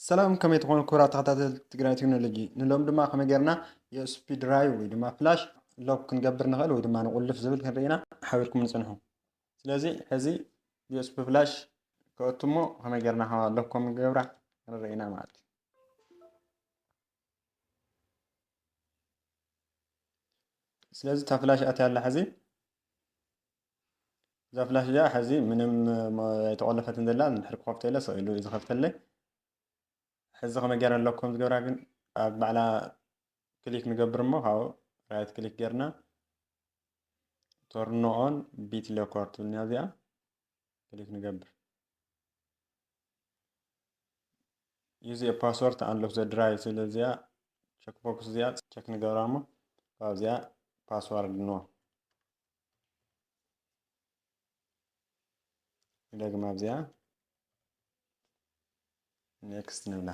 ሰላም፣ ከመይ ትኾኑ ክቡራት ተኸታተልቲ ትግራይ ቴክኖሎጂ? ንሎም ድማ ከመይ ጌርና ዩ ኤስ ቢ ድራይቭ ወይ ድማ ፍላሽ ሎክ ክንገብር ንኽእል ወይ ድማ ንቁልፍ ዝብል ክንርኢ ኢና። ሓቢርኩም ንጽንሑ። ስለዚ ሕዚ ዩ ኤስ ቢ ፍላሽ ከእቱ እሞ ከመይ ጌርና ሎክ ከም ንገብራ ክንርኢ ኢና ማለት እዩ። ስለዚ እታ ፍላሽ ኣትያ ኣላ። ሕዚ እዛ ፍላሽ እዚኣ ሕዚ ምንም ኣይተቆለፈትን ዘላ፣ እንድሕር ክኸፍቶ ኢለ ስቕ ኢሉ እዩ ዝኸፍተለይ። ሕዚ ከመይ ጌረ ኣለኩም ዝገብራ ግን ኣብ ባዕላ ክሊክ ንገብር እሞ ካብኡ ራይት ክሊክ ጌርና ቶርኖ ኦን ቢት ሎከር ትብልና እዚኣ ክሊክ ንገብር። ዩዝ ፓስወርድ ኣንሎክ ዘ ድራይቭ ስለ እዚኣ ቸክ ቦክስ እዚኣ ቸክ ንገብራ እሞ ካብዚኣ ፓስዋርድ ኖ ንደግማ ኣብዚኣ ኔክስት ንብላ።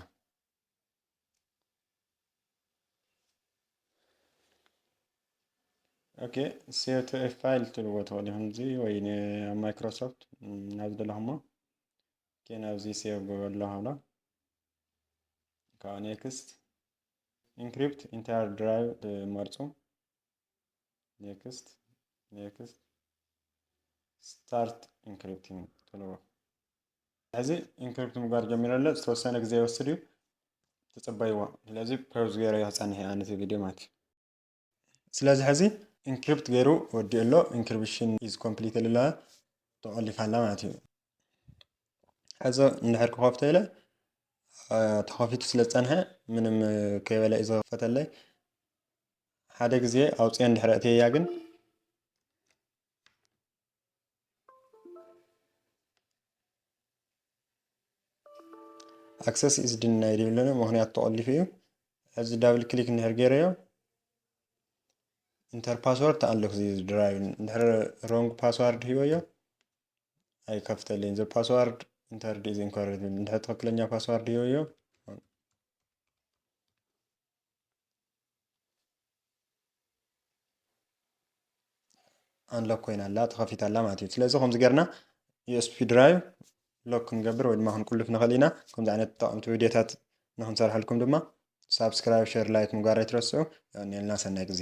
ኦኬ፣ ሴቭ ቱ ኤ ፋይል ትልዎ ትኽእሉ ኢኹም እዚ ወይ ን- ኣብ ማይክሮሶፍት ናብ ዝደለኹሞ ኦኬ ናብዚ ሴቭ ገበሎ ሃብሎ። ካብ ኔክስት ኢንክሪፕት ኢንታየር ድራይቭ ትመርፁ። ኔክስት ኔክስት ስታርት ኢንክሪፕቲንግ ትልዎ። ሕዚ ኢንክሪፕት ምግባር ጀሚሩ ኣሎ። ዝተወሰነ ግዜ ይወስድ እዩ፣ ተፀበይዎ። ስለዚ ፐውዝ ገይረ ክፀንሕ እየ ኣነ እቲ ቪድዮ ማለት እዩ። ስለዚ ሕዚ ኢንክሪፕት ገይሩ ወዲኡ ኣሎ። ኢንክሪፕሽን ኢዝ ኮምፕሊት ኢሉ ኣሎ። ተቆሊፋ ኣላ ማለት እዩ። ሕዚ እንድሕር ክኸፍቶ ኢለ ተኸፊቱ ስለ ዝፀንሐ ምንም ከይበለ እዩ ዝኸፈተለይ። ሓደ ግዜ ኣውፅኦ እንድሕር ኣእትየያ ግን ኣክሰስ ኢዝ ድናይድ ይብለኒ፣ ምኽንያቱ ተቆሊፉ እዩ። እዚ ዳብል ክሊክ እንድሕር ገይረዮ ኢንተር ፓስወርድ ተኣለኩ እዚ ድራይቭ እንድሕር ሮንግ ፓስዋርድ ሂወዮ ኣይከፍተልኝ። ዘ ፓስዋርድ ኢንተር ዲዝ ኢንኮሬክት እንድሕር ትኽክለኛ ፓስዋርድ ሂወዮ ኣንሎክ ኮይና ኣላ፣ ተኸፊታ ኣላ ማለት እዩ። ስለዚ ከምዚ ጌርና ዩ ኤስ ቢ ድራይቭ ሎክ ክንገብር ወይ ድማ ክንቁልፍ ንኽእል ኢና። ከምዚ ዓይነት ጠቐምቲ ቪድዮታት ንክንሰርሐልኩም ድማ ሳብስክራይብ፣ ሸር፣ ላይክ ምግባር ኣይትረስዑ። የቐንየልና፣ ሰናይ ግዜ።